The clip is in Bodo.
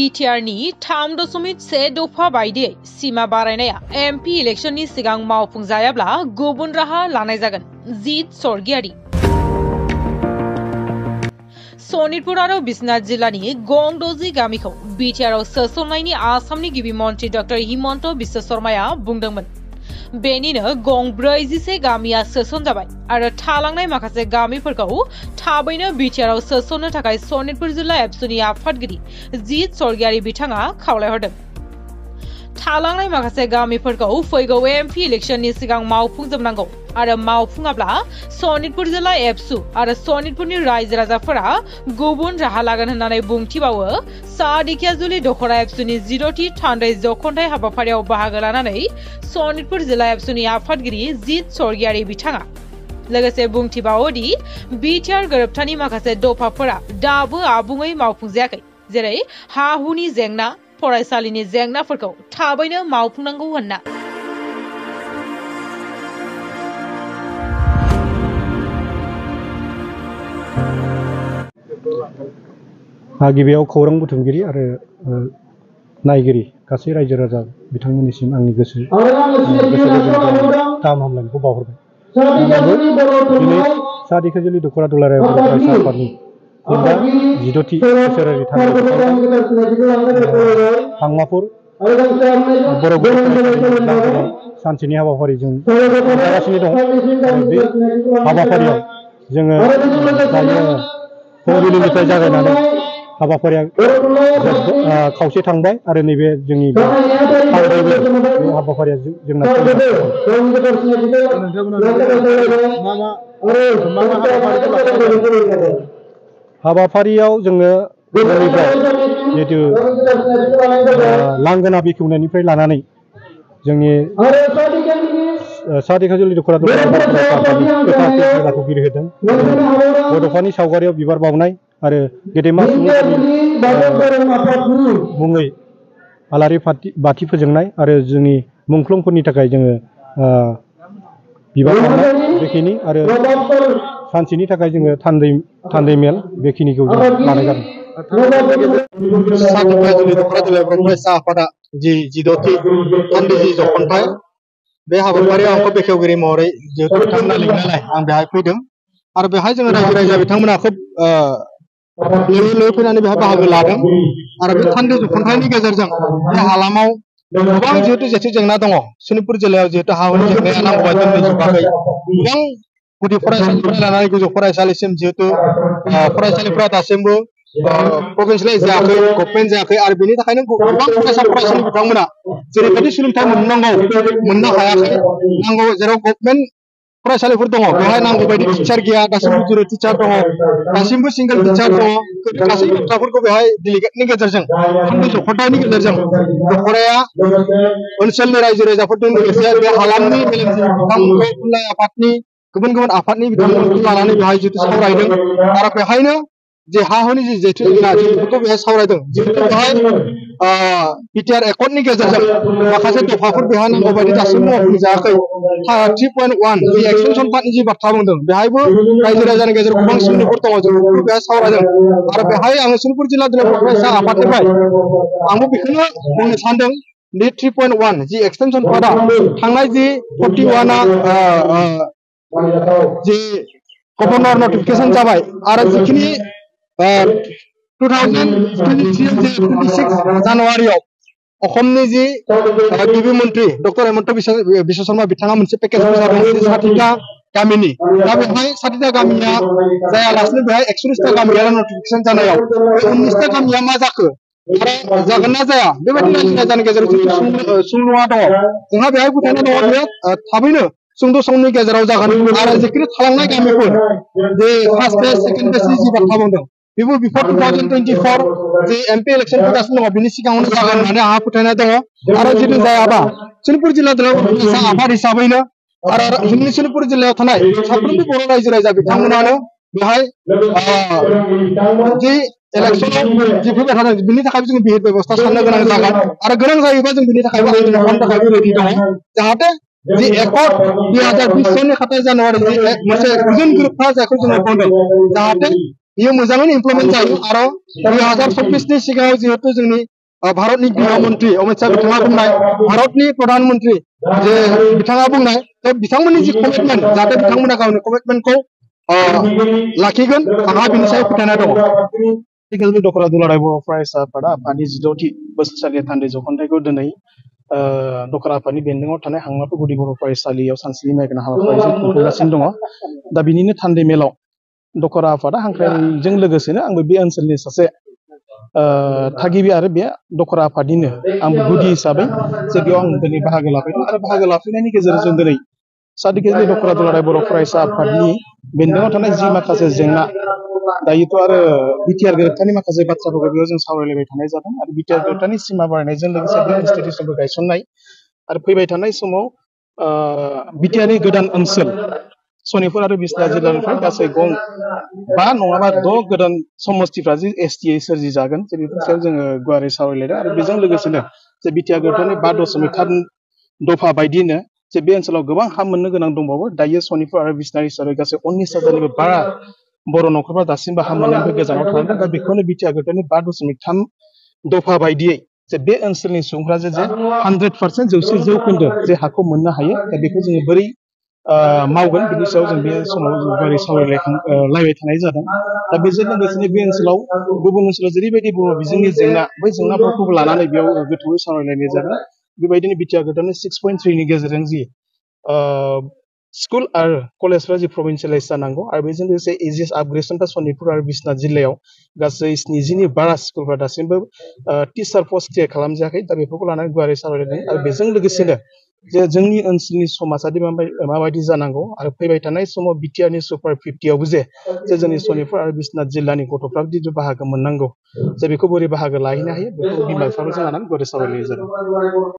बिटिआरनि 3.1 दफा बायदियै सीमा बारायनाया एमपि इलेक्शननि सिगां मावफुंजायाब्ला गुबुन राहा लानाय जागोन। जित सरगियारि। सनितपुर आरो बिश्वनाथ जिल्लानि गंद'जि गामिखौ बिटिआरआव सोसननायनि आसामनि गिबि मन्त्रि डक्टर हिमन्त बिश्व शर्माया बुंदोंमोन। बेनिनो गं 41 गामिया सोसनजाबाय आरो थालांनाय माखासे गामिफोरखौ थाबैनो बिटिआरआव सोसननो थाखाय सनितपुर जिल्ला एबसुनि आफादगिरि जित सरगियारि बिथाङा खावलायहरदों। थालांनाय माखासे गामिफोरखौ फैगौ एमपि इलेक्शननि सिगां मावफुंजोबनांगौ आरो मावफुङाब्ला सनितपुर जिल्ला एबसु आरो सनितपुरनि रायजो राजाफोरा गुबुन राहा लागोन होननानै बुंथिबावो सा दिखियाजुलि दखरा एबसुनि 10थि थान्दै जख'न्थाइ हाबाफारियाव बाहागो लानानै सनितपुर जिल्ला एबसुनि आफादगिरि जित सरगियारि बिथाङा लोगोसे बुंथिबावोदि बिटिआर गोरोबथानि माखासे दफाफोरा दाबो आबुङै मावफुंजायाखै, जेरै हा हुनि जेंना, फरायसालिनि जेंनाफोरखौ थाबैनो मावफुंनांगौ होनना। गिबियाव खौरां बुथुमगिरि आरो नायगिरि गासै रायजो राजा बिथांमोननिसिम आंनि गोसो गाहाम हामलायनायखौ बावहरबाय। दिनै सा दिखियाजुलि दखरा दुलाराय बर' फरायसा आफादनि 16थि बोसोरारि फांमाफुर बर' गथ'फोरनि सानसेनि हाबाफारिजों जागासिनो दं। बे हाबाफारियाव जोङो फुंबिलिनिफ्राय जागायनानै हाबाफारिया खावसे थांबाय आरो नैबे जोंनि बे हाबाफारिया जोंना हाबाफारियाव जोङो जिहेतु लांगोना बेखेवनायनिफ्राय लानानै जोंनि सा दिखियाजुलि दखरा मेलाखौ बिरहोदों। बड'फानि सावगारियाव बिबार बावनाय आरो गेदेमा मुङै आलारि बाथि फोजोंनाय आरो जोंनि मुंख्लंफोरनि थाखाय जोङो बिबार बावनाय बेखिनि आरो सानसेनि थाखाय जोङो थान्दै मेल बेखिनिखौ जों लानाय जादों। सा दिखियाजुलि दखरा दुलाराय बर' फरायसा आफादा जि 16थि थान्दै जख'न्थाइ बे हाबाफारियाव आंखौ बेखेवगिरि महरै जिहेतु बिथांमोना लिंनायलाय आं बेहाय फैदों आरो बेहाय जोङो रायजो राजा बिथांमोना खोब लोगो फैनानै बेहाय बाहागो लादों आरो बे थान्दै जख'न्थाइनि गेजेरजों बे हालामाव गोबां जिहेतु जेथो जेंना दङ। सनितपुर जिल्लायाव जिहेतु हा हुनि जेंनाया नांगौ बायदि जोबाखै। गोबां गुदि फरायसालिनिफ्राय लानानै गोजौ फरायसालिसिम जिहेतु फरायसालिफ्रा दासिमबो प्रभिन्सियेलाइज जायाखै, गभर्नमेन्ट जायाखै आरो बेनि थाखायनो गोबां फरायसालि बिथांमोना जेरैबायदि सोलोंथाइ मोननो हायाखै। नांगौ जेराव गभर्नमेन्ट फरायसालिफोर दङ बेवहाय नांगौ बायदि टिचार गैया, दासिमबो जिर' टिचार दङ, दासिमबो सिंगल टिचार दङ। गासै बाथ्राफोरखौ बेहाय डेलिगेटनि गेजेरजों थान्दै जख'न्थाइनि गेजेरजों दखराया ओनसोलनि रायजो राजाफोरजों लोगोसे बे हालामनि मेलेमजिबि बिथांमोनखौ थुनलाइ आफादनि गुबुन गुबुन आफादनि बिथांमोनखौ लानानै बेहाय जिहेतु सावरायदों आरो बेहायनो जे हा हुनि जि जेथो जेंना बेफोरखौ बेहाय सावरायदों। जिहेतु बेहाय बिटिआर एकर्डनि गेजेरजों माखासे दफाफोर बेहाय नांगौ बायदि दासिमबो मावफुंजायाखै। 3.1 जि एक्सटेनसन पार्टनि जि बाथ्रा बुंदों बेहायबो रायजो राजानि गेजेराव गोबां सोंलुफोर दङ, जों बेफोरखौ बेहाय सावरायदों आरो बेहाय आङो सनितपुर जिल्ला फरायसा आफादनिफ्राय आंबो बेखौनो बुंनो सानदों दि 3.1 जि एक्सटेनसन पार्टआ थांनाय जि 41आ जि गभर्नर नटिफिकेसन जाबाय आरो जिखिनि 2026 जानुवारियाव असमनि जि गिबि मन्त्रि डक्टर हिमन्त बिश्व शर्मा बिथाङा मोनसे पेकेज फोसावदों 60टा गामिनि। दा बेहाय 60टा गामिया जायालासिनो बेहाय 41टा गामिया नटिफिकेसन जानायाव बे 19टा गामिया मा जाखो आरो जागोन ना जाया बेबायदि रायजो राजानि गेजेराव सुंलुआ दङ। जोंहा बेहाय फोथायनाय दङ बेयो थाबैनो सुंद' समनि गेजेराव जागोन आरो जिखिनि थालांनाय गामिफोर जे फार्स्ट फेज सेकेन्ड फेजनि जि बाथ्रा बुंदों बेबो बिफोर 2024 जि एमपि इलेक्सन फैगासिनो दङ बिनि सिगाङावनो जागोन होननानै आंहा फोथायनाय दङ आरो जुदि जायाबा सनितपुर जिल्ला फरायसा आफाद हिसाबैनो आरो जोंनि सनितपुर जिल्लायाव थानाय साफ्रोमबो बर' रायजो राजा बिथांमोनानो बेहाय जि इलेक्सनाव जि फैबाय थादों बिनि थाखाय जों बिहिर बेबस्था साननो गोनां जागोन आरो गोनां जायोबा जों बिनि थाखायबो आन्दलन खालामनो थाखायबो रेडि दङ जाहाथे जि एकर्ड 2020 सननि 27 जानुवारि जि मोनसे गोजोन गोरोबथा जायखौ जोङो बुंदों जाहाथे बियो मोजाङैनो इमप्लिमेन्ट जायो आरो 2024 नि सिगाङाव जिहेतु जोंनि भारतनि गृह मन्त्रि अमित शाह बिथाङा बुंनाय भारतनि प्रधान मन्त्रि जे बिथाङा बुंनाय बिथांमोननि जि कमिटमेन्ट जाहाथे बिथांमोना गावनि कमिटमेन्टखौ लाखिगोन आंहा बिनि सायाव फोथायनाय दङ। आथिखालनि दखरा दुलाराय बर' फरायसा आफादा आफादनि 16थि बोसोरसालिनि थान्दै जखनथाइखौ दिनै दखरा आफादनि बेन्दोङाव थानाय हांमाफोर गुदि बर' फरायसालियाव सानस्लिनि नायगिरना हाबाफारिजों खुंफुंगासिनो दङ। दा बिनिनो थान्दै मेलाव दखरा आफादा हांख्रायनायजों लोगोसेनो आंबो बे ओनसोलनि सासे थागिबि आरो बे दखरा आफादनिनो आंबो गुदि हिसाबै जे बेयाव आं दिनै बाहागो लाफैदों आरो बाहागो लाफैनायनि गेजेरजों दिनै सार्टिफिकेटनि दखरा दुलाराय बर' फरायसा आफादनि बेन्दोङाव थानाय जि माखासे जेंना दायोथ' आरो बिटिआर गोरोबथानि माखासे बाथ्राफोरखौ बेयाव जों सावरायलायबाय थानाय जादों आरो बिटिआर गोरोबथानि सिमा बारायनायजों लोगोसे बे इनस्टिटिउसनफोर गायसननाय आरो फैबाय थानाय समाव बिटिआरनि गोदान ओनसोल सनितपुर आरो बिसनाथ जिल्लानिफ्राय गासै गं 5 नङाबा 6 गोदान समस्तिफ्रा जे एसटिए सोरजिजागोन जे बेफोर सायाव जोङो गुवारै सावरायलायदों आरो बेजों लोगोसेनो जे बिटिआर गोरोबथानि 5.3 दफा बायदिनो जे बे ओनसोलाव गोबां हा मोननो गोनां दंबावो दायो सनितपुर आरो बिसनाथ हिसाबै गासै 19,000निबो बारा बर' न'खरफ्रा दासिमबो हा मोननायनिफ्राय गोजानाव थानांदों दा बेखौनो बिटिआर गोरोबथानि 5.3 दफा बायदियै जे बे ओनसोलनि सुबुंफ्रा जे 100% जौखोन्दो जे हाखौ मोननो हायो दा बेखौ जोङो बोरै मावगोन बिनि सायाव जों बे समाव गुवारै सावरायलायबाय थानाय जादों। दा बेजों लोगोसेनो बे ओनसोलाव गुबुन ओनसोलाव जेरैबायदि बर' बिजोंनि जेंना बै जेंनाफोरखौबो लानानै बेयाव गोथौयै सावरायलायनाय जादों। बेबायदिनो बिटिआर गोरोबथानि 6.3नि गेजेरजों जि स्कुल आरो कलेजफ्रा जि प्रभिन्सियेलाइज जानांगौ आरो बेजों लोगोसे एजिएस आपग्रेडेसनफ्रा सनितपुर आरो बिसनाथ जिल्लायाव गासै 70नि बारा स्कुलफ्रा दासिमबो टिचार पस्ट क्रिएट खालामजायाखै दा बेफोरखौ लानानै गुवारै सावरायलायदों आरो बेजों लोगोसेनो जे जोंनि ओनसोलनि समाजादि माबायदि जानांगौ आरो फैबाय थानाय समाव बिटिआरनि सुपार 50आवबो जे जोंनि सनितपुर आरो बिसनाथ जिल्लानि गथ'फ्रा बिदि बाहागो मोननांगौ जे बेखौ बोरै बाहागो लाहैनो हायो बेखौ बिमा बिफाफोरजों लानानै गुवारै सावरायलायनाय जादों।